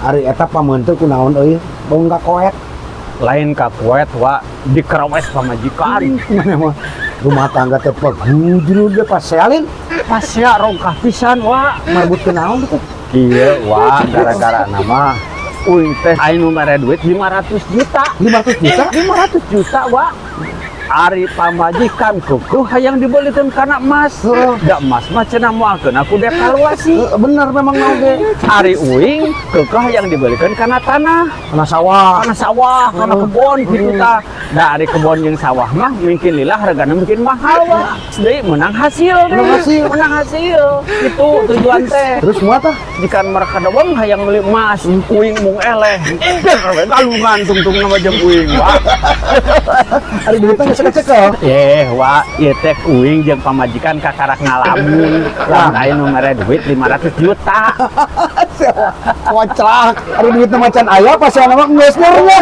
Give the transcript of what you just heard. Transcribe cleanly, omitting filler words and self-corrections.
Ari eta pameunteuk kunaon euy? Bong ka koet. Lain ka koet, wa, dikerawes pamajikan. Mana mah rumah tangga teh pagujrul ge pasealin. Pasea rongkah pisan, wa. Marbut kunaon teh? Iya, wa, gara-gara nama uing teh aya nu mere duit 500 juta. 500 juta? 500 juta, wa. Ari pamajikan kekeuh hayang dibelikeun kana emas. Da emas mah cenah moal keuna ku devaluasi. Heeh, bener memang mau ge. Ari uing kekeuh hayang dibelikeun kana tanah. Kana sawah. Kana sawah, kana kebon gitu tah. Da ari kebon jeung sawah mah mungkin lila hargana mungkin mahal, wa. Deui menang hasil deui. Menang hasil. Menang hasil. Itu tujuan teh. Terus semua tah? Jika mereka doang hayang beli emas, uing mung eleh. Der we galungan tungtung nama jeung uing, wa. Ari duitna geus kecekel. Eh, wa, ieu teh uing jeung pamajikan kakarak ngalamun. Lamun aya nu mere duit 500 juta. Kocak. Ari duitna macan aya pas mah geus nurnya.